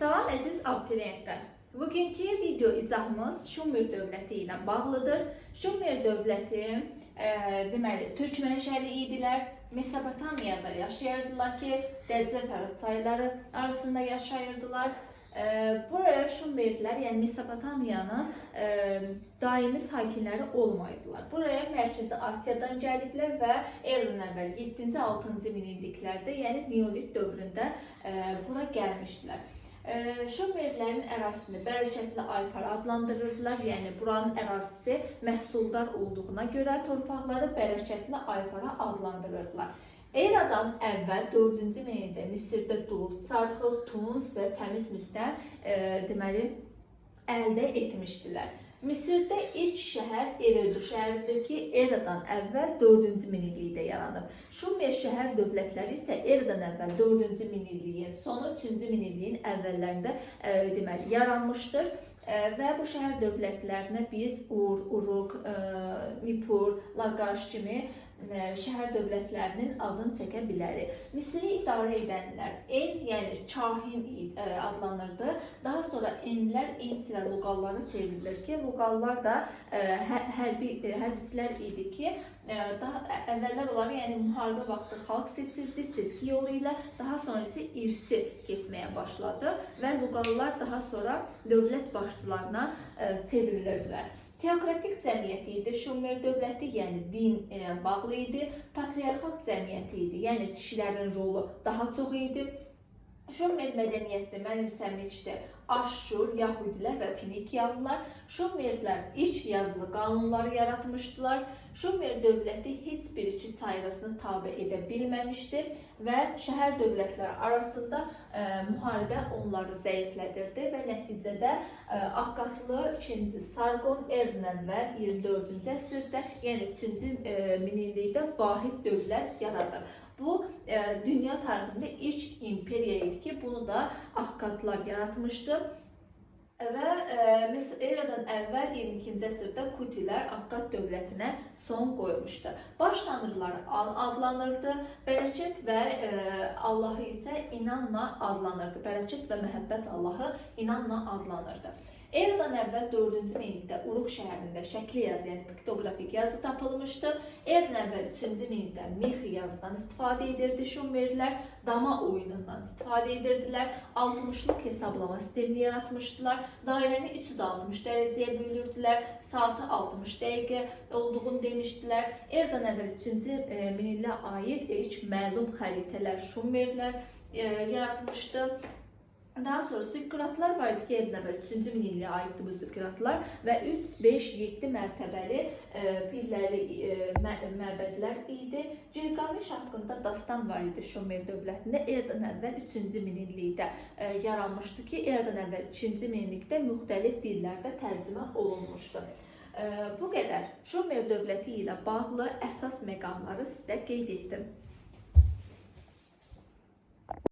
Salam əziz abituriyentlər. Bugünkü video izahımız Şumer dövləti ilə bağlıdır. Şumer dövləti deməli türk mənşəli idilər. Mesopotamiyada yaşayırdılar ki, Dəclə Fərat çayları arasında yaşayırdılar. Buraya Şumerlər, yəni Mesopotamiyanın daimi sakinləri olmayıblar. Buraya Mərkəzi Asiyadan gəliblər və eradan əvvəl 7-ci, 6-cı minilliklərdə, yəni Neolit dövründə bura gəlmişdilər. Şumerlərin ərazisini bərəkətli aypara adlandırırdılar. Yəni buranın ərazisi məhsuldar olduğuna görə torpaqları bərəkətli aypara adlandırırdılar. Eradan əvvəl 4-cü minillikdə Misirdə duluz çarxı, tunc və təmiz misdən deməli əldə etmişdilər. Misirdə ilk şəhər Eredu şəhəridir ki, eradan əvvəl 4-cü minillikdə yaranıb. Şumer şəhər dövlətləri isə eradan əvvəl 4-cü minilliyin sonu, 3-cü minilliyin əvvəllərində deməli yaranmışdır. Və bu şəhər dövlətlərinə biz Ur, Uruk, Nippur, Lagaş kimi şəhər dövlətlərinin adını çəkə bilərik. Misiri idarə edənlər En, yəni kahin adlanırdı. Daha sonra Enlər Ensi və Luqallara çevrilir ki, Luqallar da hərbiçilər idi ki, daha əvvəllər onları, yəni müharibə vaxtı xalq seçirdi seçki yolu ilə, daha sonra isə irsi keçməyə başladı və Luqallar daha sonra dövlət başçılarına çevrilirdilər. Teokratik cəmiyyəti idi Şumer dövləti, yəni din ilə bağlı idi. Patriarxal cəmiyyəti idi, yəni kişilərin rolu daha çox idi. Şumer mədəniyyətini mənimsəmişdi Aşşur, Yahudilər və Finikiyalılar. Şumerlər ilk yazılı qanunları yaratmışdılar. Şumer dövləti heç bir iki çayrasını tabe edə bilməmişdi və şəhər dövlətləri arasında müharibə onları zəiflədirdi və nəticədə Akkadlı 2-ci Sargon eradan əvvəl 24-cü əsrdə, yəni 3-cü minillikdə vahid dövlət yaradır. Bu dünya tarixində ilk imperiya idi ki, bunu da Akkadlar yaratmışdı. Və eradan əvvəl 22-ci əsrdə Kutilər Akkad dövlətinə son qoymuşdu. Baş tanrıları An adlanırdı, bərəkət və Allahı isə İnanna adlanırdı. Bərəkət və məhəbbət Allahı İnanna adlanırdı. Eradan əvvəl 4-cü minillikdə Uruk şəhərində şəkli yazı, yəni piktoqrafik yazı tapılmışdı. Eradan əvvəl 3-cü minillikdə mix yazıdan istifadə edirdi Şumerlər, dama oyunundan istifadə edirdilər, 60-lıq hesablama sistemini yaratmışdılar, dairəni 360 dərəcəyə bölürdülər, saatı 60 dəqiqə olduğunu demişdilər. Eradan əvvəl 3-cü minilliyə aid ilk məlum xəritələr Şumerlər yaratmışdı. Daha sonra zikkuratlar var idi ki, eradan əvvəl 3-cü minilliyə aiddir bu zikkuratlar və 3, 5, 7 mərtəbəli pilləli məbədlər idi. Gilgameş haqqında dastan var idi Şumer dövlətində eradan əvvəl 3-cü minillikdə yaranmışdı ki, eradan əvvəl 2-ci minillikdə müxtəlif dillərdə tərcümə olunmuşdu. Bu qədər. Şumer dövləti ilə bağlı əsas məqamları sizə qeyd etdim.